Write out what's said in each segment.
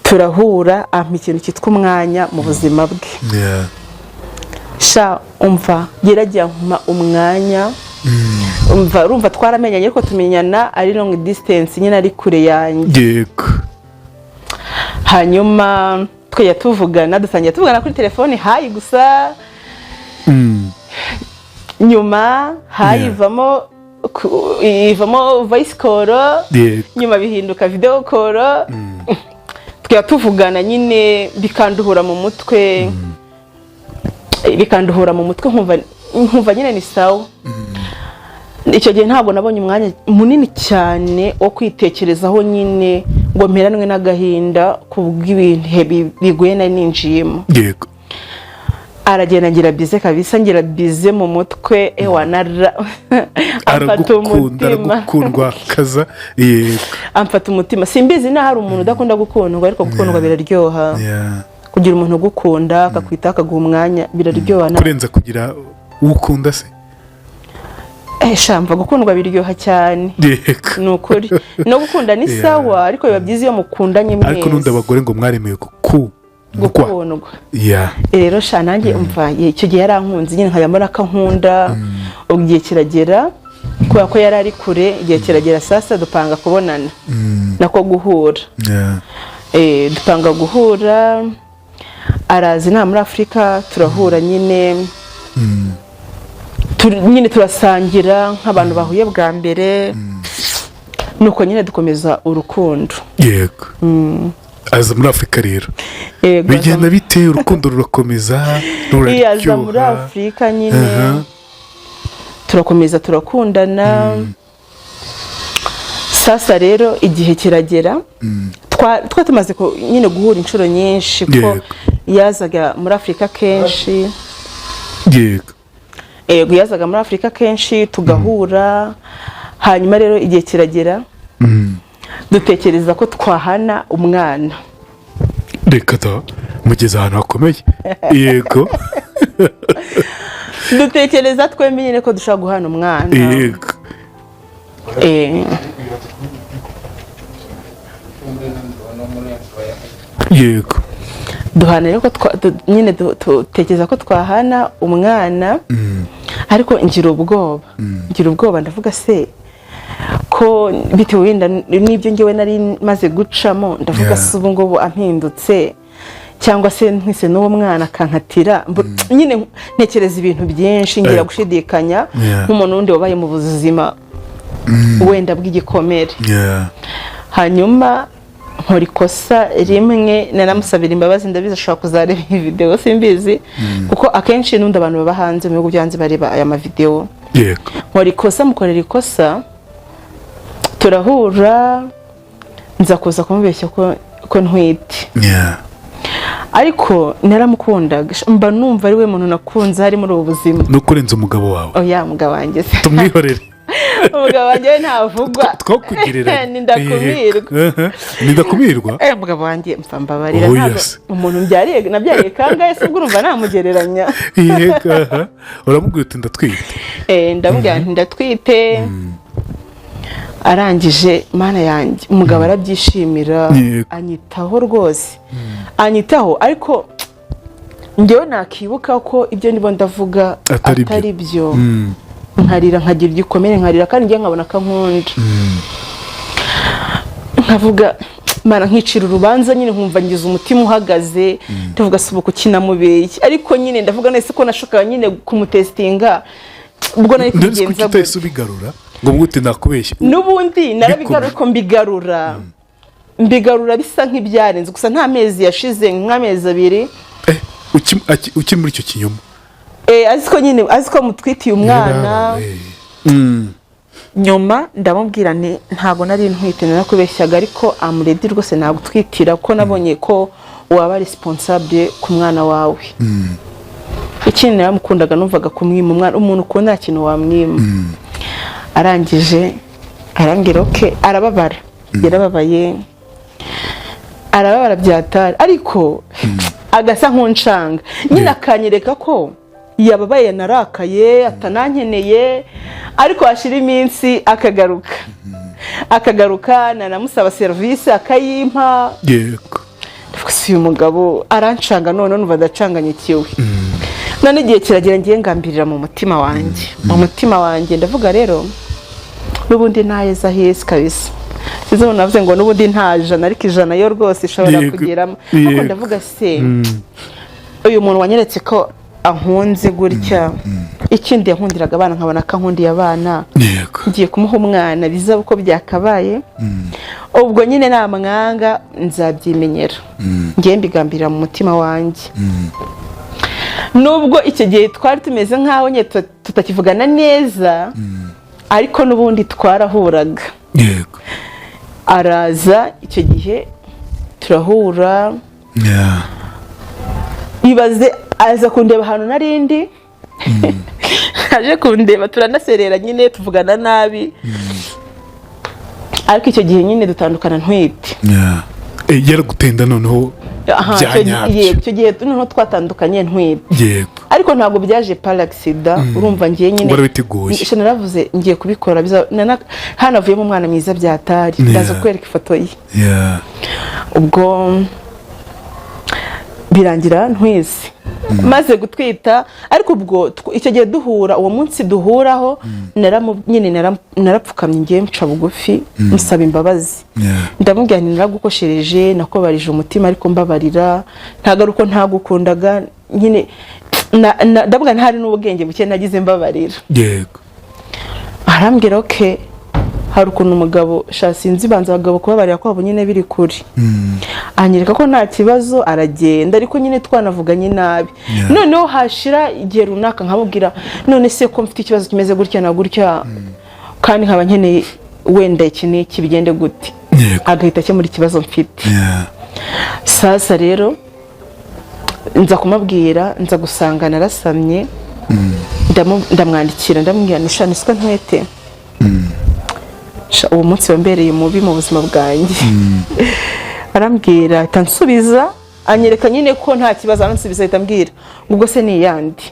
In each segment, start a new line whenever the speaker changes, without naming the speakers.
Turahura, ampa ikintu cyitwa umwanya mu buzima bwe. Sha, umva, yaragiye ampa umwanya. Umva, urumva twaramenyanye, ariko tumenyana ari long distance nyine, ari kure yanjye. Hanyuma twajya tuvugana, dusangira tuvugana kuri telefone, hi gusa. Nyuma hi ivamo voice call. Nyuma bihinduka video call. Tukajya tuvugana nyine, bikanduhura mu mutwe, bikanduhura mu mutwe, nkumva nyine ni sawa. Icyo gihe ntabwo nabonye umwanya munini cyane wo kwitekerezaho nyine, ngo mperanwe n'agahinda ku bw'ibihe bigoye nari ninjiyemo. Aragenda, ngira bize kabisa, ngira bize mu mutwe, ewa nara amfata
Aragukunda.
umutima.
Aragukundwa kaza, yego.
Amfata umutima. Simbizi niba hari umuntu udakunda gukundwa, ariko gukundwa biraryoha. Kugira umuntu ugukunda, akakwitaho, akaguha umwanya, biraryoha.
Kurenza kugira uwo ukunda se?
Eh, shamva gukundwa biryoha cyane. Ni ukuri, no gukunda ni sawa, ariko biba byiza iyo mukundanye mwese.
Ariko n'undi abagore ngo mwaremewe gukundwa.
Gukundwa. Rero sha, nanjye umva, icyo gihe yarankunze nyine, nkajya mbona ko ankunda. Ubwo igihe kiragera, kubera ko yari ari kure, igihe kiragera sasa dupanga kubonana, nako guhura. Dupanga guhura, araza inaha muri Afurika, turahura nyine. Nyine turasangira nk'abantu bahuye bwa mbere, nuko nyine dukomeza urukundo.
Yego, aza muri Afurika rero.
Yego.
Bigenda bite? Urukundo rurakomeza?
Iyo aza muri
Ruraryoha?
Afurika nyine, turakomeza turakundana. Sasa rero igihe kiragera, twa tumaze nyine guhura inshuro nyinshi, kuko yazaga muri Afurika kenshi. Yego, yazaga muri Afurika kenshi, tugahura. Hanyuma rero igihe kiragera, dutekereza ko twahana umwana.
Reka da, mugeze ahantu hakomeye, yego.
Dutekereza twembi nyine ko dushobora guhana umwana. Duhana rero ko nyine dutekereza ko twahana umwana, ariko ngira ubwoba, ngira ubwoba. Ndavuga se ko bitewe wenda n'ibyo ngewe nari maze gucamo, ndavuga se ubu ngubu ampindutse, cyangwa se ntise n'uwo mwana akankatira, nyine ntekereza ibintu byinshi, ngira gushidikanya nk'umuntu wundi wabaye mu buzima wenda bw'igikomere. Hanyuma nkora ikosa rimwe, nanamusabira imbabazi. Ndabizi ashobora kuzareba iyi videwo, simbizi, kuko akenshi n'undi abantu baba hanze, mu bihugu byo hanze, bareba aya mavidewo. Nkora ikosa, mukorera ikosa, turahura, nza kuza kumubeshya ko ntwite. Ariko naramukundaga, mba numva ari we muntu nakunze hari muri ubu buzima.
No kurenza umugabo wawe?
Oya, mugabo wanjye se?
Tumwihorere.
Umugabo wanjye we ntavugwa.
Twakugereranya.
Ni ndakumirwa.
Yego. Ni ndakumirwa.
Eh, umugabo wanjye mfa mbabarira.
Oh,
ntabwo
yes.
umuntu mbyariye, nabyariye kangahe se? Ubwo urumva namugereranya?
Yego, aha. Uramubwira uti "Ndatwite."
Eh, ndamubwira nti "Ndatwite." Arangije, Mana yanjye, umugabo arabyishimira. Anyitaho rwose, anyitaho, ariko njyewe nakibuka ko ibyo ndimo ndavuga
Atari byo.
atari byo, nkarira, nkagira igikomere, nkarira, kandi njye nkabona ko ankunda. Nkavuga Mana, nkicira urubanza nyine, nkumva ngize umutima uhagaze. Ndavuga si ubu kuki namubeshye? Ariko nyine ndavuga nese ko nashokaga nyine kumutesitinga, ubwo nari
Ndetse kuki
kubigenza
utahise
gute?
ubigarura ngo mwute "Nakubeshye"?
N'ubundi narabigarura, ariko mbigarura bisa nk'ibyarenze gusa. Nta mezi yashize, nk'amezi 2.
Eh, ukiri muri icyo kinyoma?
Eh, azi ko nyine, azi ko mutwitiye umwana. Nyuma ndamubwira nti "Ntabwo nari ntwite, narakubeshyaga, ariko I'm ready rwose, nagutwitira, kuko nabonye ko waba responsable ku mwana wawe." Ikindi naramukundaga, numvaga kumwima umwana, umuntu ukunda nta kintu wamwima. Arangije arambwira "Okay", arababara, yarababaye, arababara byatari, ariko agasa nk'uncanga nyine, akanyereka ko yababaye, yanarakaye, atanankeneye, ariko hashira iminsi akagaruka, akagaruka, nanamusaba serivisi akayimpa. Si uyu mugabo arancanga, none numva ndacanganyikiwe. None igihe kiragera, ngiye ngambirira mu mutima wanjye ndavuga rero n'ubundi ntaheza hisi kabisa. Sinzi umuntu navuze ngo n'ubundi nta jana, ariko ijana yo rwose ishobora kugeramo. Ariko ndavuga se, uyu muntu wanyeretse ko ankunze gutya, ikindi yankundiraga abana, nkabona ko ankundiye abana, ngiye kumuha umwana, bizaba uko byakabaye. Ubwo nyine namwanga nzabyimenyera. Ngiye mbigambirira mu mutima wanjye, nubwo icyo gihe twari tumeze nk'aho nyine tutakivugana neza, ariko n'ubundi twarahuraga. Araza icyo gihe turahura. Ibaze, aza kundeba ahantu narindi, aje kundeba turanaserera nyine, tuvugana nabi, ariko icyo gihe nyine dutandukana ntwite.
Yeah. Yaragutenda noneho
Aha,
bya nyabyo.
Yego, icyo gihe noneho twatandukanye ntwite. Ariko ntabwo byaje par accident, urumva ngiye nyine
Warabiteguye.
Sha, naravuze ngiye kubikora, hanavuyemo umwana mwiza byatari. Ndaza kwereka ifoto ye. Ubwo birangira ntwise, maze gutwita. Ariko ubwo icyo gihe duhura, uwo munsi duhuraho, nyine narapfukamye, ngiye muca bugufi, musaba imbabazi. Ndamubwira nti: "Naragukoshereje, nakubabarije umutima, ariko mbabarira, ntabwo ari uko ntagukundaga nyine." Ndavuga ntari n'ubwenge buke nagize, mbabarira. Arambwira: "Okay." Hari ukuntu umugabo sha, sinzi, banza abagabo kubabarira kwabo nyine biri kure. Anyereka ko nta kibazo, aragenda, ariko nyine twanavuganye nabi. Noneho hashira igihe runaka nkamubwira: "None se ko mfite ikibazo kimeze gutya na gutya, kandi nkaba nkeneye wenda iki n'iki, bigende gute?" Agahita akemura ikibazo mfite. Sasa rero nza kumubwira, nza gusanga narasamye. Ndamwandikira, ndamubwira ni sha, niswe ntwete. Sha, uwo munsi wambereye mubi mu buzima bwanjye. Arambwira, ahita ansubiza, anyereka nyine ko nta kibazo, aransubiza, ahita ambwira ngo: "Ubwo se ni iyandi?"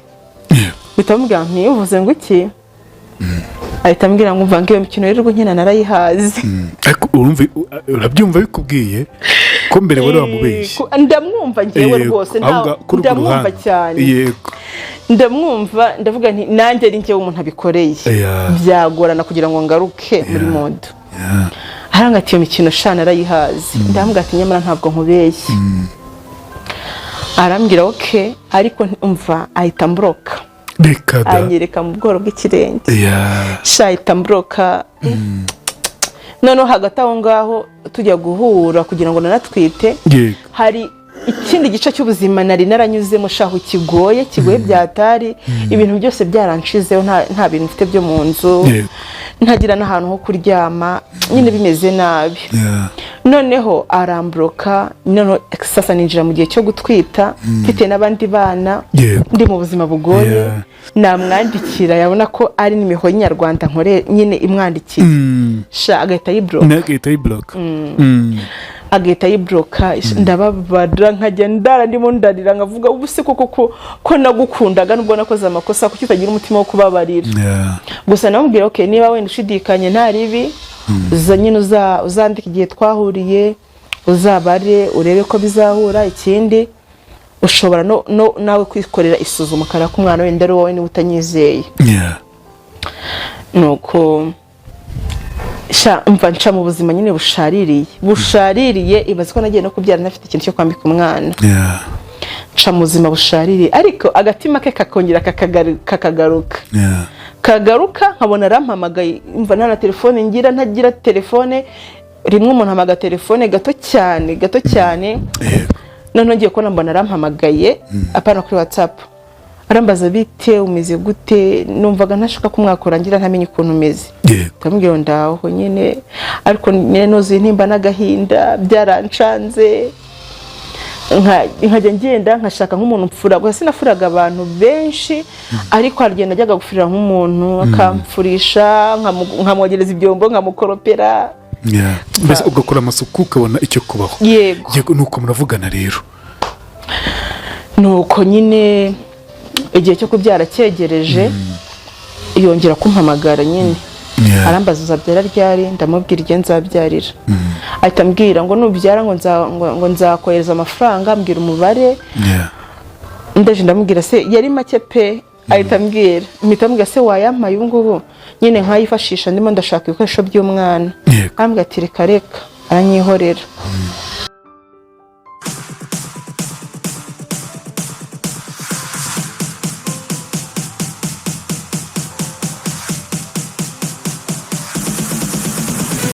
Mpita mubwira nti: "Uvuze ngo iki?" Ahita ambwira ngo: "Mva, iyo mikino rero nkina narayihaze."
Ariko urumva, urabyumva bikubwiye ko mbere wari wamubeshye.
Ndamwumva ngewe rwose
Ahubwo kuri urwo
ndamwumva
ruhande.
cyane. Ndamwumva, ndavuga nti nanjye ari njyewe umuntu abikoreye, byagorana kugira ngo ngaruke muri mood. Aranga ati: "Iyo mikino sha narayihaze." Ndamubwira ati: "Nyamara ntabwo nkubeshye." Arambwira: "Okay." Ariko umva, ahita amblocka.
Reka da!
Anyereka mu bworo bw'ikirenge. Sha, ahita amblocka. Noneho hagati aho ngaho tujya guhura kugira ngo nanatwite, hari ikindi gice cy'ubuzima nari naranyuzemo shahu kigoye, kigoye byatari. Ibintu byose byaranshizeho, nta bintu mfite byo mu nzu, ntagira n'ahantu ho kuryama, nyine bimeze nabi. Noneho aramblocka. Noneho sasa ninjira mu gihe cyo gutwita, mfite n'abandi bana, ndi mu buzima bugoye. Namwandikira, yabona ko ari n'imiho y'inyarwanda nkore nyine imwandikiye, sha, agahita ayiblocka.
Agahita ayiblocka.
Agahita ayiblocka. Ndababara, nkajya ndara ndimo ndarira, nkavuga: "Ubu se koko ko nagukundaga, nubwo nakoze amakosa, kuki utagira umutima wo kubabarira?" Gusa namubwira: "Okay, niba wenda ushidikanye, nta ribi, uza nyine uzandike igihe twahuriye, uzabare urebe ko bizahura. Ikindi ushobora no nawe kwikorera isuzuma, ukareba ko umwana wenda ari wowe, niba utanyizeye." Nuko sha, mva nca mu buzima nyine bushaririye, bushaririye. Ibaze ko nagiye no kubyara ntafite ikintu cyo kwambika umwana. Nca mu buzima bushaririye, ariko agatima ke kakongera kakagaruka, kagaruka, nkabona arampamagaye. Mva, nta na telefone ngira, ntagira telefone. Rimwe umuntu ampamagara telefone gato cyane, gato cyane. Noneho ngiye kubona mbona arampamagaye, apana kuri WhatsApp, arambaza: "Bite, umeze gute?" Numvaga ntashaka ko umwaka urangira ntamenye ukuntu umeze. Ndamubwira ngo ndaho nyine, ariko nyine nuzuye intimba n'agahinda, byarancanze. Nkajya ngenda nkashaka nk'umuntu mfura. Gusa sinafuraga abantu benshi, ariko hari igihe najyaga gufurira nk'umuntu akamfurisha, nkamwogereza ibyombo, nkamukoropera.
Mbese ugakora amasuku, ukabona icyo kubaho.
Yego.
Yego, nuko muravugana rero.
Nuko nyine igihe cyo kubyara cyegereje, yongera kumpamagara nyine. Arambaza: "Uzabyara ryari?" Ndamubwira igihe nzabyarira. Ahita ambwira ngo nubyara ngo nzakohereza amafaranga, ambwira umubare. Ndaje ndamubwira se yari make pe. Ahita ambwira, mpita ambwira: "Se wayampaye ubu ngubu nyine nkayifashisha, ndimo ndashaka ibikoresho by'umwana?" Arambwira ati: "Reka reka." Aranyihorera.